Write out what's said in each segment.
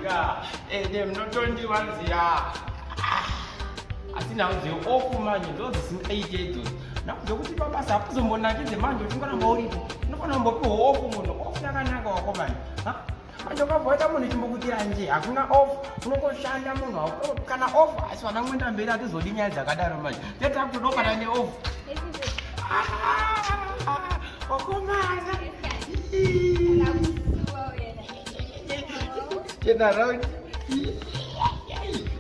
ka ende munotondiwanzira. Ah, asi nhau dzeofu manje ndodzisingaite idzodzo. Nhau dzekuti pabasa hakuzombonakidze manje uchingoramba uripo. Unofanira kumbopiwa ofu munhu. Ofu yakanaka wakomana. Manje ukabva waita munhu chimbokuitira nje hakuna off unongoshanda munhu kana off asi vana mwenda mberi hatizodi nyaya dzakadaro manje tetakutodawo kana ne off. Wakomana. Turn around.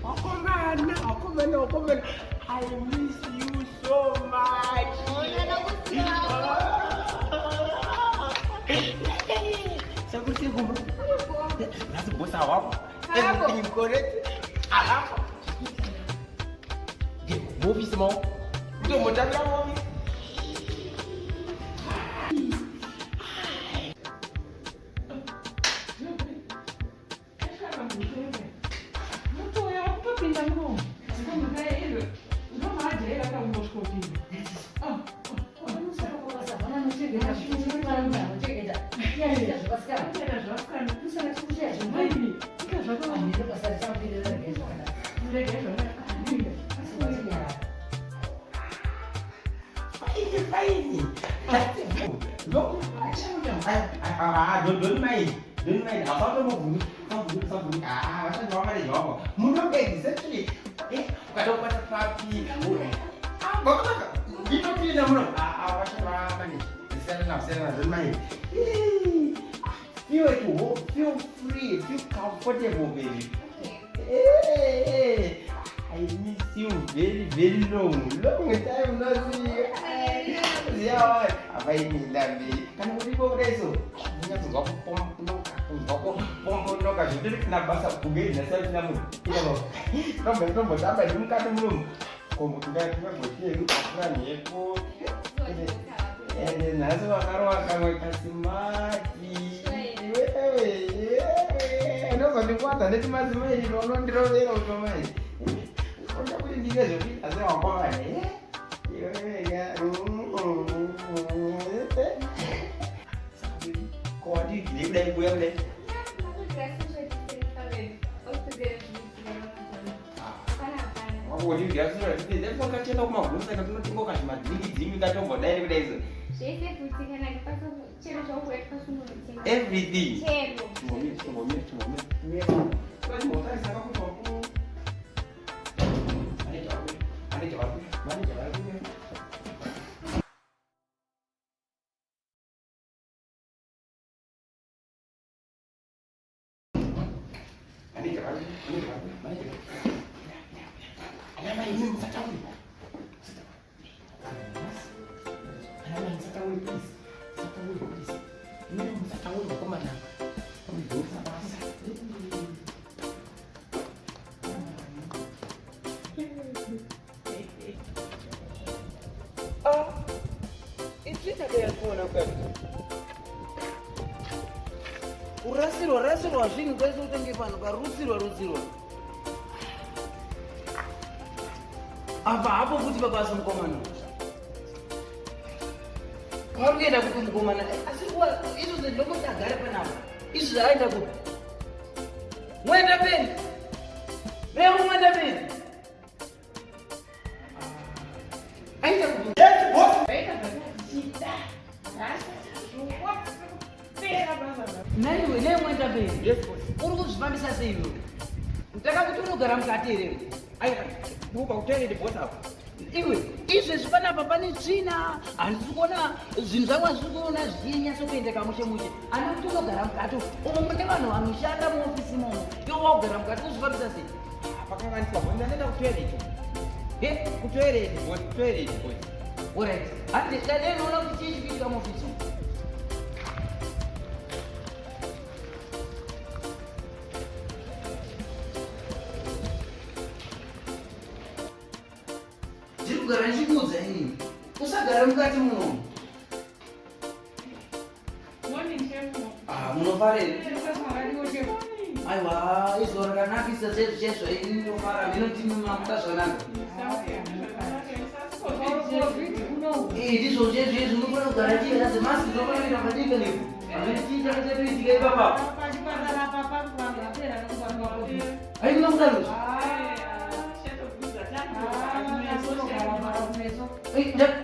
Wakomana, wakomana, wakomana. I miss you so much. Sakuti kumba. Nhasi boss awako. Everything correct. Awako. Muofisi mao. Ndomotambira muofisi. Fine, fine. Don't mind. Don't mind. Hapatomubvumi. Sabvumi. Ah, vashandi vamaneja wako. Munonge exactly. Eh, ukada kubata papi. Ah, vakanaka. Ndinopinda muno. Ah, ah, vashandi vamaneja. Siyana navo, siyana navo. Don't mind. Feel at home. Feel free. Feel comfortable, baby. Hey, I miss you very, very long. Long time no see. Yeah, avaimila mberi. Kana uripo kudai so, unyatsonzwa kupombonoka, kunzwa kupombonoka zvindiri kuna basa kunge ndinasati munhu. Tombo tombotamba ndimukati munomu. Kombo tingagotiyedu akura mhepo. Ende nhasi wakarova kamwe kasimati. Iwewe, iwewe. Unozondikwadza netumadzimai unondirovera utomai. Unoda kuti ndiite zvekuita sewakomana. Iwewe Ko wadii kudai kuya kudai. Wakatenda kumagusa katinotenga kazvimadzingi katombodai nekudai izvo. Everything. Chimbomira, chimbomira, chimbomira. Chimbotarisa kakuti waku. Manager vari kuuya, manager vari kuuya, manager vari kuuya. Kurasirwa rasirwa zvinhu kwese utenge pano karutsirwa rutsirwa. Apa hapo futi pabasa mukomana. Kwauri kuenda kupi mukomana? Asi izvo zvindokuti agare panapa. Izvo zvaaenda kupi? Mwenda mberi. Meho mwenda mberi. Aenda kupi? Yes, boss. Naiwe, nei mwenda mberi. Yes, boss. Uri kuzvifambisa sei iwe? Ndakakuti unogara mukati here? Aiwa, ndikupa kutoilet boss apo. Iwe, izvezvi panapa pane tsvina, handisi kuona zvinhu zvangu handisi kuona zvichinyatso kuendeka mushe mushe. Ana kuti unogara mukati umo mune vanhu vanoshanda muofisi imomo, iwe wakugara mukati kuzvifambisa sei? Pakanganiswa boss, ndaenda kutoilet. He? Kutoilet boss, kutoilet boss. Alright. Handi dai unoona kuti chii chikuitika muofisi umu? Ndiri kugara ndichikuudza inini. Usagara mukati muno. Ah, munofara here? Aiwa, izuva rakanakisa chaizvo chaizvo ini ndinofara. Ndinoti mamuka zvakanaka. Eh, ndizvo chaizvo izvi unofanira kugara chiita semasi ndinofanira kuita madika neku. Hazviti chii chakachatoitika ipapa. Haikuna kudaro.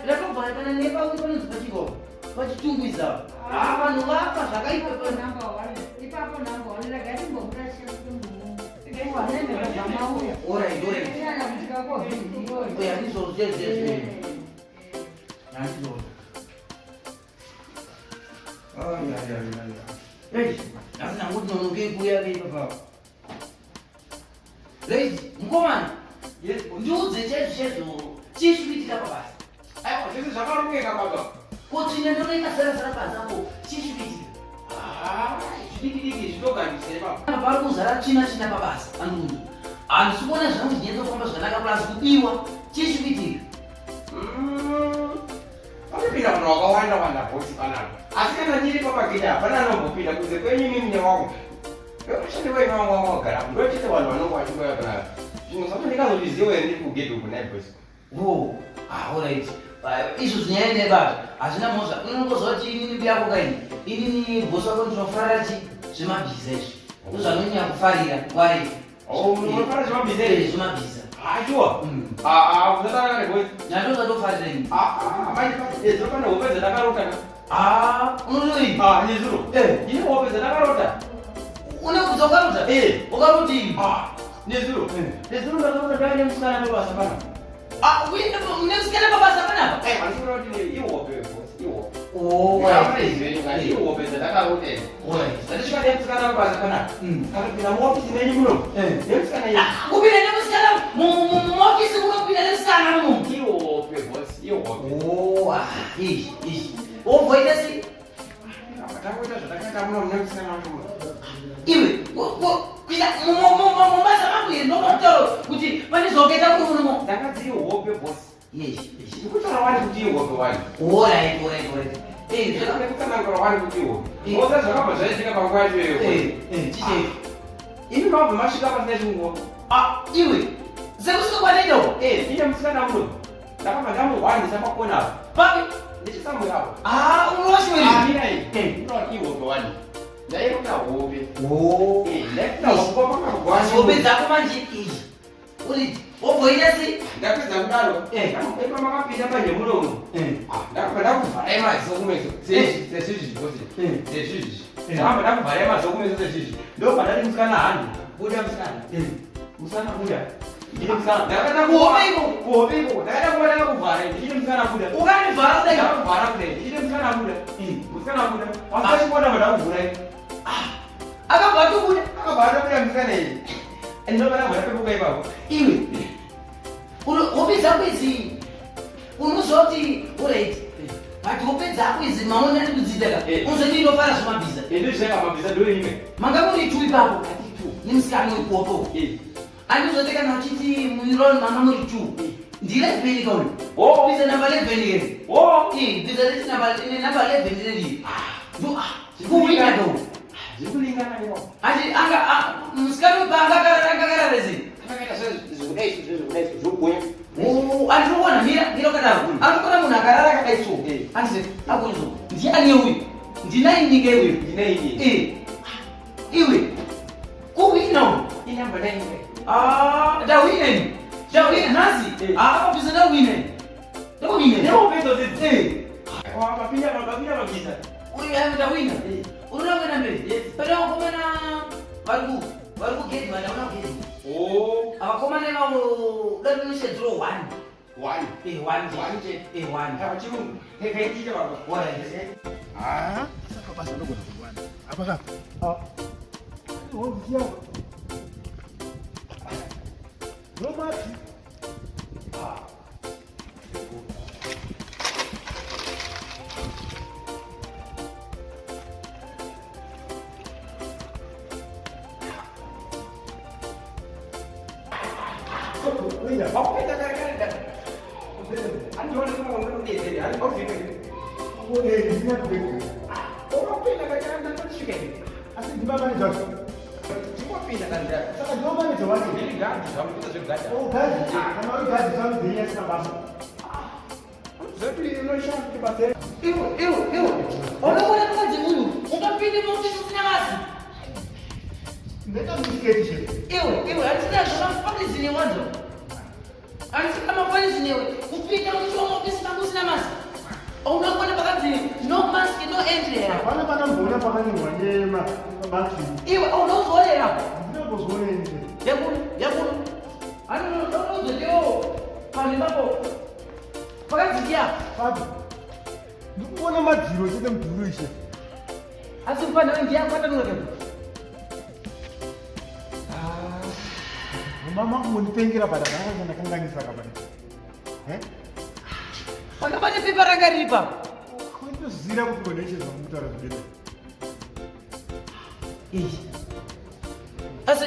Ndakabva kana nepauri panonzi pachiko pachitungwiza. Ah, vanhu vafa zvakaipa. Ipapo number one, regai timbobuda tichakutumbumu. Alright, alright. Oya, ndizvo zvezvezve. Handizvo. Ei, asi nangu tinonongei kuuya vei papa. Lady, mukomana, Yes, boss. ndiudze chaizvo chaizvo chii chiri kuitika pabasa. Aiwa, zvese zvakarongeka baba. Ko tsvina ndinoona ikasara-sara pasi apo, chii chiri kuitika? Ah, zvidiki diki zvinogadzirisa baba. Apa pari kuzara tsvina tsvina pabasa, andiudza. Handisi kuona zvangu zvinyatsofamba zvakanaka plus kubiwa, chii chiri kuitika? Panopinda vanhu vakawanda wanda boss panapa. Asi kana ndiri pamagedhi hapana anombopinda kunze kwenyu imimi newangu. Vashandi venyu vangu vanga vagara. Ndochete vanhu vanonge vachingouya panapa. Zvinhu zvacho ndingazozviziva here ndiri kugedhi uku nhai boss. Oh, ah, alright. Izvo zvinyaya nebaba hazvina mhosva. Unongoziva kuti inini mbuya kaini. Inini boss wako ndinofarira chi zvemabhiza izvi. Ndozvanonyanya kufarira nguva refu. Oh, munofarira zvemabhiza here? Eh, zvemabhiza. Ah, sure. Ah, ah, kusatanga ne boss. Ndozvatofarira ini. Ah, ah, manje nezuro pane hope dzandakarota ka. Ah, unodii? Ah, nezuro. Eh. Ndine hope dzandakarota. Une kudza ukarota? Eh. Ukarota ini? Ah, nezuro. Nezuro ndakarota ndaine musikana pabasa panapa. Ah, uine musikana pabasa panapa? Eh, handikuona kuti ihope boss, ihope. Oh, Ndakaizive ihope dzandakarota idzi. alright. Ndandisvika nemusikana pabasa panapa. Akapinda muofisi menyu muno. Nemusikana iye. Ah, kupinda nemusikana muofisi muno kupinda nemusikana muno. Ihope boss, ihope. Oh, ah, ishi, ishi. Wobvoita sei? Takuita zvatakaita muno mune musikana wacho muno. Iwe, kuita mubasa mangu iri ndokutaura kuti pane zvaukaita kuri munomo. Dzanga dziri hope boss. Yes, yes. Ndikutaura wani kuti ihope wani. Alright, alright, alright. Eh, Ndikutsanangura wani kuti ihope. Oza zvakabva zvaitika panguva yacho iyoyo. Eh, eh, chiche. Imi mabva masvika pasina chinguva. Ah, iwe. Sekusvika kwanoita uko? Eh, ine musikana muno. Ndakabva ndamuhwandisa pakona apa. Papi? Ndichisamwe apo. Ah, unoshwiri. Ah, mira iyi. Ndinoona ihope wani. Ndairota hope. Oh. Eh, ndairota hope pakagwani. Hope dzako manje izvi. Uri wobvoita sei? Ndapedza kudaro. Eh. Ipa makapinda manje munomu. Eh. Ndakabva ndakuvharai maziso kumeso. Sezvizvi boss. Eh. Sezvizvi. Ndakabva ndakuvharai maziso kumeso sezvizvi. Ndobva ndati musikana handi. Buda musikana. Musikana buda. Ndini musikana. Ndakada Kuhope iko? Kuhope iko. Ndakada kuva ndakakuvharai. Ndini musikana buda. Ukanivhara kudai? Ndakakuvhara kudai. Ndini musikana buda. Musikana buda. Asi chikuona ndakuvhurai. Akabva atobuda. Akabva atobuda musikana iyi. Ndobva ndabva ndapepuka ipapo. Iwe. Hope dzako idzi unoziva kuti alright. But hope dzako idzi maona ari kudziita ka. Eh. Unozoti ndinofara zvemabhiza. Ndozvaka mabhiza ndoimwe. Manga muri two ipapo. Nemusikana wekuhope. Eh. Andizoti kana uchiti muironi manga muri two. Ndi 11 ka uyu. Oh. Bhiza number 11 here. Oh. Eh, bhiza reti number ine number 11 reri. Ndo kuwina ka uyu. Zvikulingana newa. Ati anga musikana uyu paangakarara angakarara sei? Akaita sezvekudai zvezvekudai zvokugonya. Oh, andinoona mira mira wakadaro. Andinoona munhu akarara akadai so. Eh. Andise akunzo. Ndiani uyu? Ndinai nyika uyu? Ndine iyi. Eh. Iwe. Kuwina uyu. Inamba nine. Ah, ndawina ini. Ndawina nhasi. Eh. Ah, mabhiza ndawina. Ndawina. Nehope idzodzi. Eh. Mapinda mapinda mabhiza. Uyu ayo ndawina. Eh. Unoona kuenda mberi? Yes. Pane vakomana vari ku vari kugedhi vandaona kugedhi. Oh. Avakomana ivavo dai rinoshedzero 1. One. Eh, 1. One chete. Eh, 1. Apa chirungu. Hekaitike baba. Alright. Ah, saka basa ndogona kuwana. Apa kapa. Ah. Hofisi yako. Romati. Ah. Oida. Wakupinda kare kare da. Andiona kama unodedzera. Handibvike. Eh, ndina kubeka. Wakupinda kare kare ndakosvika here. Asi ndima manager wacho. Chingopinda kare. Saka ndiwo manager wacho. Ndiri gadhi zvangu kuita zvegadhi. Oh, gadhi. Kana uri gadhi zvangu ndini asina basa. Zvoti unoshanda kuti basa Iwe, iwe, iwe. Unoona mukadzi uyu, ungapinde muofisi usina basa. Ndakamusiketi chete. Iwe, iwe, handina zvakafanisi newanzo. Handisina mafanisi newe. Kupinda muchioma ofisi mangu usina mask. Hauna kuona pakanzi no mask, no entry here. Hapana pandamboona pakanyorwa nema mati. Iwe, hauna kuzviona apo. Handina kuzviona ini chete. Yakuno, yakuno. Anozotewo panhu ipapo. Pakanzi chiya. Papi. Ndikuona madziro chete mudhuri ishe. Asi kufanira ndiye akwatanura kepo. Mama kungondipengera pada ndakanga ndakanganisa kabani. Eh? Panga pane pepa ranga riri papo. Kundozira kuti ngoneche zvamutaura zvidede. Iyi. Asi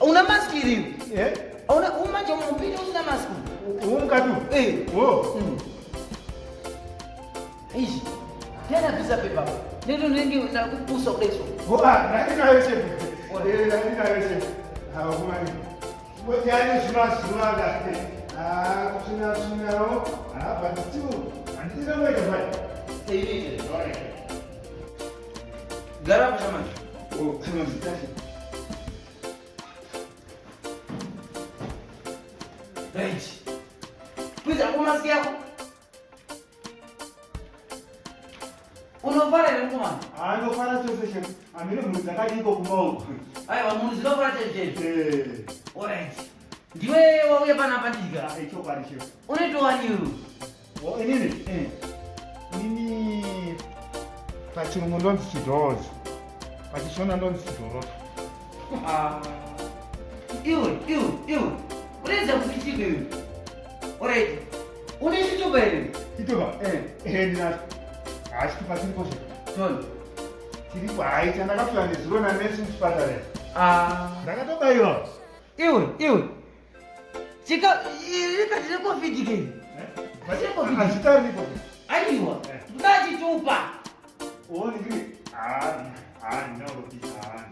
una mask iriyo? Eh? Una umanje umupinda usina mask. Uwo mukati? Eh. Wo. Izvi. Tena bvisa pepa. Nendo ndenge ndakupusa kudai so. Wo ah, ndandinayo chete. Eh, ndandinayo chete. Ah, kumani. Ngoti yani zvima ndati. Ah, kusina sinawo. Ah, but still handina kuita mai. Sei Gara apo shamani. Oh, mazita. Right. Please ako mask yako. Unofara here mukomana? Ah, ndofara chose chete. Amire mhuri dzakadiko kumaoko. Aiwa munhu dzinofara chaizvo. Eh. Alright. Ndiwe wauya panapa ndidya. Ah, ichokwadi chete. Unoitowani iwe? Wo inini? Eh. Inini pachirungu ndonzi chidhozi. Pachishona ndonzi chidhoroto. Ah. Iwe, iwe, iwe. Unoedza kuti iwe. Alright. Une chitupa here? Chitupa? Eh. Eh, ndinacho. Ah, chitupa chiripo chete. Toni. Chiripo hayi chandakapiwa nezuro nanesi muchipatara. Ah. Ndakatobayiwa. Iwe, iwe. Chika ikati reCovid ke. Eh? Hazita riripo. Aiwa. Eh. Ndachitupa. Oh, ndiri. Ah, ah, ndinauropisa. Ah.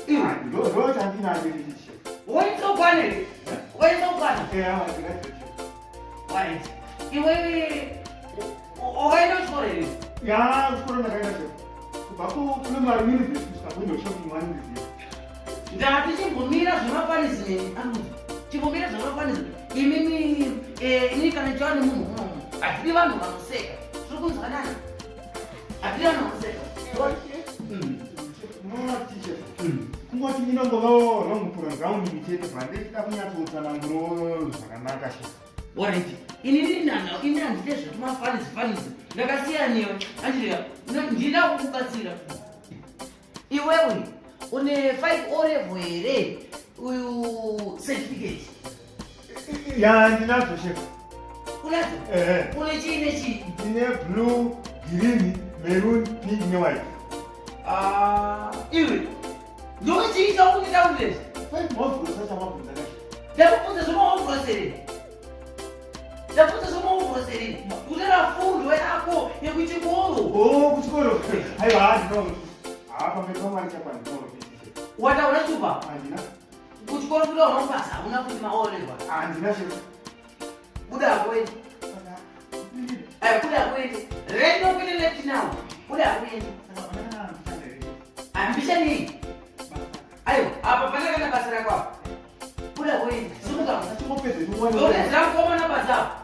Iwe. Ndo ndo chandinacho ichi. Waitsokwana here? Waitsokwana. Eh, ah, ndingacho. Right. Iwe wakaenda kuchikoro here? Ya, kuchikoro ndakaenda chete. Kubva kuprimary university kusvika kuindoshop one ndiziva. Ndati chimbomira zvemafanisi neni. Anonzi chimbomira zvemafanisi. Imimi ini kana ndichiva nemunhu unomu. Hatidi vanhu vanoseka. Tiri kunzwanana. Hatidi vanhu vanoseka. Unoona ticha. Kungoti inongovawo wrong pronoun chete pandechida kunyatsotsanangurawo zvakanaka chete. Alright. Ini ndiri nana, ini handide zvekumafanisi fanisi. Ndakasiyana newe. Andrea, ndida kukubatsira. Iwewe une 5 O level here? Uyu certificate. Ya, ndinadzo chef. Unadzo? Eh. Une chii nechii? Ndine blue, green, maroon, pink newhite. Ah, iwe. Ndochii chaukunditaurira izvi? Five mavhurosa chamabvunza kacho. Ndakubvunza zvemaovhuroseri. Ndakubvunza zvemaovhuroseri. Kutora fundo yako yekuchikoro. Oh, kuchikoro. Aiwa, handinawo. Ah, pamberi pamwari chapa ndinawo. Wataura chupa. Handina. Kuchikoro kuda unopasa hauna kuti maolevel. Handina chef. Buda kuende. Aya, buda kuende. Right now kuende left now. Buda kuende. Ambisha nei? Aiwa, apa pana kana basa rako apa. Buda kuende. Simuka. Achingopedza Ndone zvakuomana basa apa.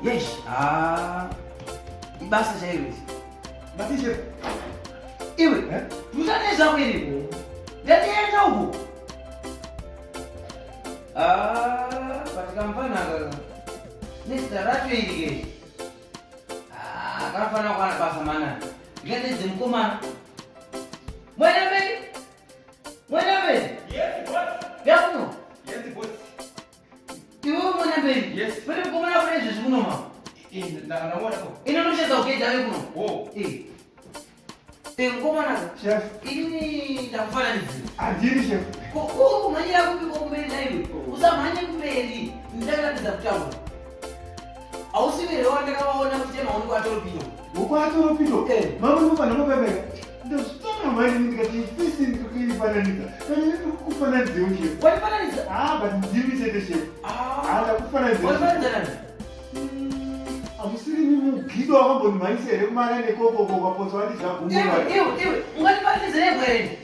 Yes. Ah. Ibasa chairo iri. Mati chef. Iwe, Eh? tusane zvako iri. Ndatienda uku. Ah, patikamfana kaka. Nezita racho iri ke. Ah, kanofanira kuwana basa mana. Ndingatedze mukomana. Mwena mberi. Mwena mberi. Yes, boss. Yakuno. Yes, boss. Iwe mwena mberi. Yes. Pane mukomana kune izvezvi kuno ma. Eh, ndaona ko. Inonoshedza kugedha vekuno. Oh. Eh. Eh, mukomana. Chef. Ini ndakufananidzira. Handini chef. Uri kumhanyira kupi kumberi naiwe? Usamhanye kumberi. Ndakaratidza kutaura. Hausiwere wandakavaona kuchema maoneko atoropino. Ukwatoropito. Eh. Mama ndinofanira kupepeka. Ndozvitanga mhani ndikati fesi ndikuifananidza. Kana ndikukufananidzewo chef. Waifananidza? Ah, but ndimi chete chef. Ah, ndakufananidza. Waifananidza nani? Hamusiri mugido wakambondimhanyisa here kumara nekokoko ukapotsa wandidya gumbo? Iwe, iwe, iwe, ungandifananidze nembwa here?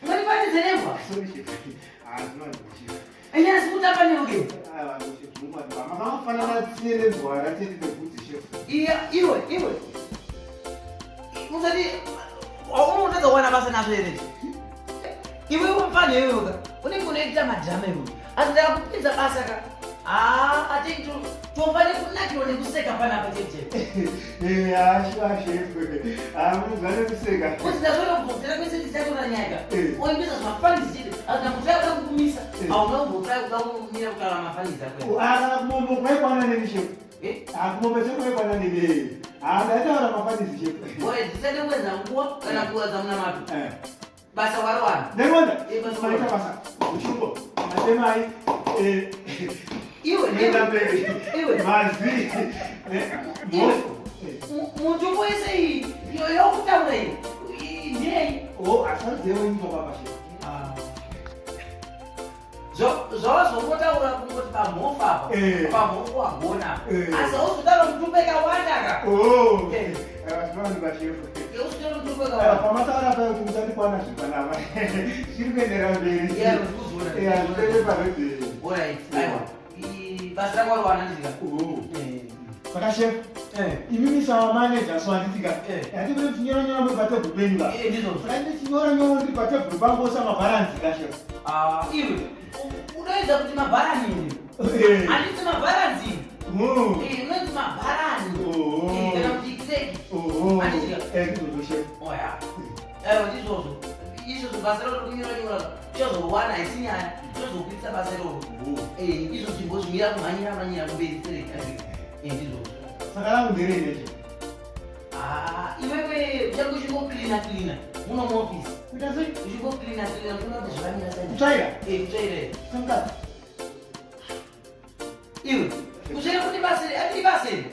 Ungandifananidze nembwa? Sorry, chef. Ah, ndinowanza Ini asi kutamba newe ke. Aiwa, chef, munowanza. Makafanana tsiye nenzwara chete nebvudzi, chef. Iya, iwe, iwe. Usati unotadza kuwana basa nazvo here? Iwe mufana iwewe ka. Unenge unoita madrama iwe. Asi ndakakupinza basa ka. Ah, I think to tofanira kunakirwa nekuseka panapa chete. Eh, ah, sure, chef. Ah, munozwa nekuseka. Kuti ndazoona kubvunzira kwese ndichatora nyaya. Eh. Oimbisa zvimafanizi chete. Asi ndakutaya kuda kukumisa. Eh. Hauna kumbotaya kuda kumira kutaura mafanizi ako. Oh, ah, kana kumombo kwaikwana neni, chef. Eh? Ah, kumombe chekwaikwana neni. Ah, ndaitaura mafanizi, chef. Ore tisade kuedza nguwa kana kuedza munamato. Eh. Basa wariwana. Ndaikuona? Eh, basa Maita basa. Uchungo. Matemai. Eh. Iwe, Nenda iwe. mberi. Iwe. Mazwi. Eh, Iwe. mhofu. Eh. Mutumbo yese iyi yokutaura iyi ndiyei? Oh, asanzewe nyika baba chef. Zvava zvongotaura kungoti pamhofu apa Eh. pamhofu wagona Eh. asi hauzotaura mutumbo yakawanda ka Oh. Eh. Azvinowanikwa chef. Hauzotaura mutumbo Eh, yakawanda. Pamataura payo kuti musandikwana zvipanapa. Zviri kuendera mberi. Yeah, ndikuzoona. Eh, hazvitoende parwedzi. Alright, aiwa. Basa rako wariwana ndizika. Oh. Saka chef, imimi samamaneja so handitika. Eh. Handikuti tichinyora nyora muri patebhuru penyu ka. Eh, ndizvozvo. Saka ndichinyora nyora ndiri patebhuru pangu osa mabharanzi ka chef. Ah, iwe unoedza kuti mabharani ini Eh. handiti mabharanzi Mm. Eh, unonzi mabharani Oh. Eh, kana kuti kreki Oh. Handiti ka? Eh, ndizvozvo chef. Oya. Aiwa ndizvozvo. Izvozvo basa roro kunyora nyora tichazowana haisi nyaya. Tichazokwidza basa iroro. Oh. Eh, izvo chimbozvimira kumhanyira mhanyira kumberi sereka. Eh, ndizvozvo. Saka rangu nderei chef? Ah, iwewe uchange uchingocleana cleana muno muoffice. Kuita sei? Uchingocleana cleana kuona kuti zvakamira sei. Kutsvaira? Eh, kutsvaira. Semukadzi. Iwe, kutsvaira kuti basa iri, andidi basa iri.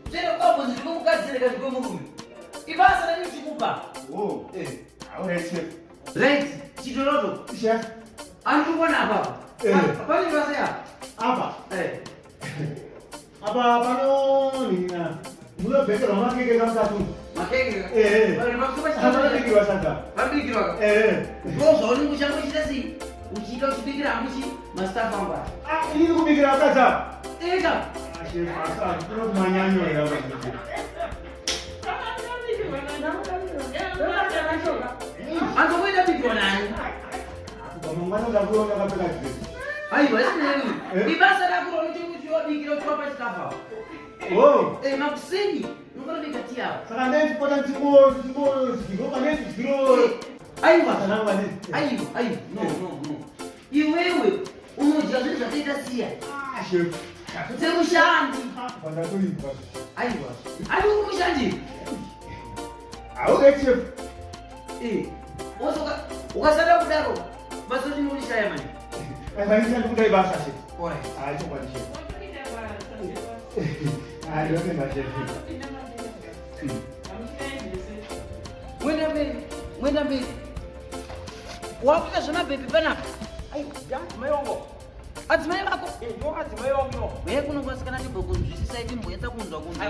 Kutsvaira kwabvunzi ndiko mukadzi rega ndiko murume. Ibasa randinochikupa. Oh. Eh. Alright chef. Right, chitoroto. Chef. Andikuona apapo. Eh. Pane basa ya. Apa. Eh. Apa pano nina. Munobhekerwa makeke kamukati. Makeke. Eh. Pane makupa Panobikirwa sadza. Panobikirwa. Eh. Ndo zvaunenge uchangochita sei? Uchiita uchibikira hangu chi mastaff angu aya. Ah, ini kubikira vakadzi apa. Eka. Ah, chef, asi handina manyanyo here apa. Anzokuita bikirwa nani? Kubva mangwana ndakuona ndakapfeka dress. Aiwa, isinei. Eh. Ibasa rako raunoita kuti wabikira uchiwapa chikafu apa. Oh. Eh, makuseni unofana kubika tea apa. Saka ndaichipota ndichingo pane zviro. Eh, Aiwa. Sanangwa ndi. Aiwa, aiwa. No, no, no. Iwewe unodya zvinhu zvakaita siya. Ah, chef. Semushandi. Pandatoibva. Aiwa. Ari uri mushandi. Alright chef. Eh. Ukasada kudaro basa rinorishaya manje. Aisha ndikudai basa chef. Alright. Ah, chokwadi chef. Ah, ndinotenda chef. Mwenda mberi, mwenda mberi. Wakuita zvemabhebhi panapa. Adzimai wangu. Adzimai vako. Ndo adzimai wangu. Uye kuno kwasikana timbokunzwisisa timboyetsa kunzwa kunzwa.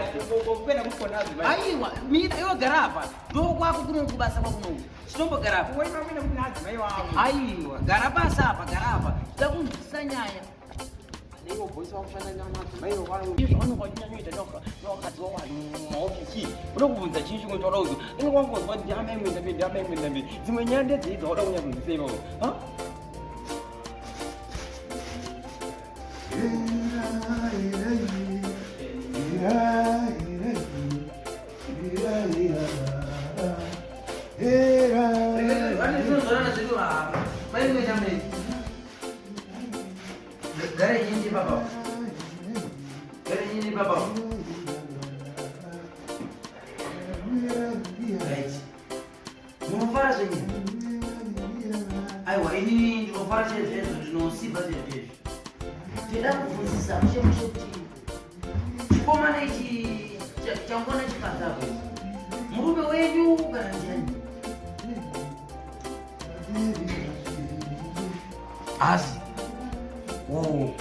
Kuenda kufona adzimai. Aiwa, mira iwe gara apa. Ndokwako kuno kubasa kwakunoku. Chitombogara apa. Kuenda kuenda kuna adzimai wangu. Aiwa, gara basa apa, gara apa. Tida kunzwisisa nyaya. Iwo boys wakushanda namadzimai wangu. Izvo vanonga vachinyanyoita nevakadzi wavo mumaofisi. Unokubvunza chii chimwe chaoda kuzi. Inge wangozwa kuti ndiamai mwenda mberi, ndiamai mwenda mberi. Dzimwe nyaya ndedzei dzauda kunyatsonzwisa ipapo. Ha? Vane zvinozorana zvedu apa. Mai mwenda mberi. Gara nyinji baba. Gara nyinji baba. Right. Munofara zvenyu? Aiwa, inini ndinofara chaizvo, ndinosimba chaizvo. Tinoda kubvunzisa mushe mushe kuti chikomana ichi changona chipanza apo ichi. Murume wenyu kana ndiani? Asi. Oh.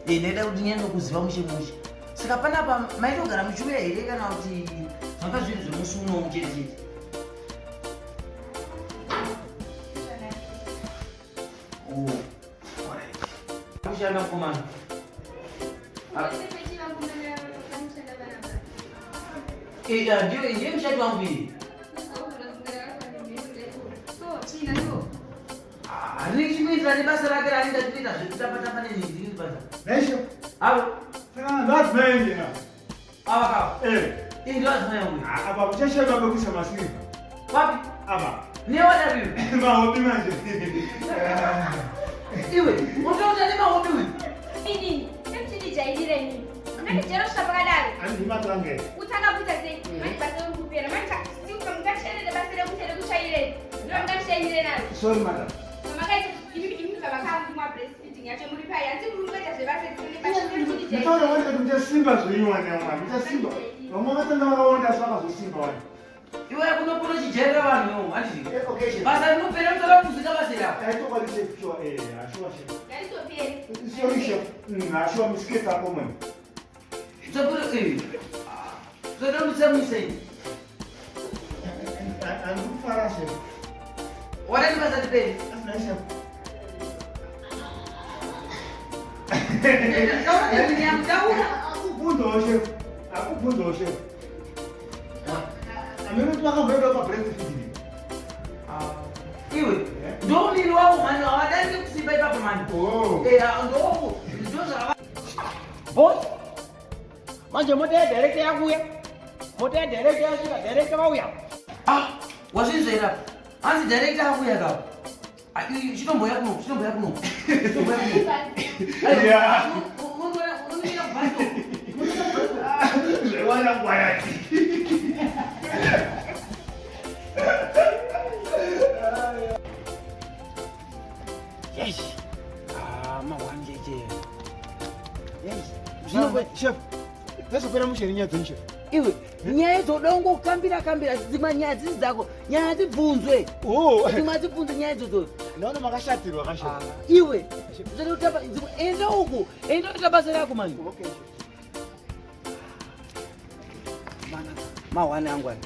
Ndaida kuti nyanye kuziva mushe mushe. Saka panapa maitogara muchiuya here kana kuti zvanga zviri zvemusi unowu chete chete? Oh, alright. Kushanda mukomana. Ndiyo ndiye mushandi wangu iyi. Handina chikuitira nebasa rake raanenge achitoita zvekutamba-tamba nenhingi basa. Nesho. Avo. Saka ndadzimai njena. Ava kava. Eh. Iyi ndiyo adzimai yangu. Apa kuchashema kwekuisa masirivha. Papi? Apa. Newadaro iwe. Mahobi manje. Iwe, unotoita nemahobi uyu. Inini, semuchindijairira inini. Ungandijaira kusvika pakadaro. Handimatange. Kutanga kuita sei? Manje basa riri kupera. Manje mungashandire basa rekuita rekutsvaira iri. Ndiro mungashandire naro. Sorry madam. Pamakaita imi imi pamakamwa breastfeeding yacho muri pai. Hanzi muri kuita zvebasa rine basa remuchindijairira. Mutaura wani kuti muchasimba zvenyu wani amwa. Muchasimba. Vamwe vakatanga vakaonda asi vakazosimba wani. Iwe kunopono chijairira vanhu iwe, handiti? Eh, okay chef. Basa rinopera munotora kuzvika basa iri apa. Eh, chokwadi chef, sure. Eh, sure chef. Ngaritopere. Sorry chef. Sure mistakes are common. Tsvakuri eh. Zvoda kutsamwisa ini. Andikufara chef. Wadati basa ripere. Asina chef. Taura. Akubvunzawo chef. Akubvunzawo chef. Amene kuti vakamboenda pa breastfeeding. Iwe, ndomiri wavo mhani havadariki kusimba ipapo mhani. Oh. Eh, ndowo ndozvava. Boss, manje mota yadirector yakuya, mota yadirector yasvika, director vauya. Ah, wazvinzwera. Hanzi director akuya kapo. Ah, chitomboya kuno, chitomboya kuno. Chitomboya kuno. Yeah. Unoenda kubhaso. Zvewana ngwayati. Yes. Ah, mahwani cheche. Yes. Zvino Chef, dzazopera mushe nyaya dzenyu chef. Iwe, nyaya idzoda kungokambira kambira dzimwe nyaya dzisi dzako, nyaya dzibvunzwe. Oh. Dzimwe dzibvunzwe nyaya idzodzo. Ndaona makashatirwa kachef. Iwe, zvoda kutamba dzimwe enda uku, enda unoita basa rako mani. Okay chef. Mahwani angu aya.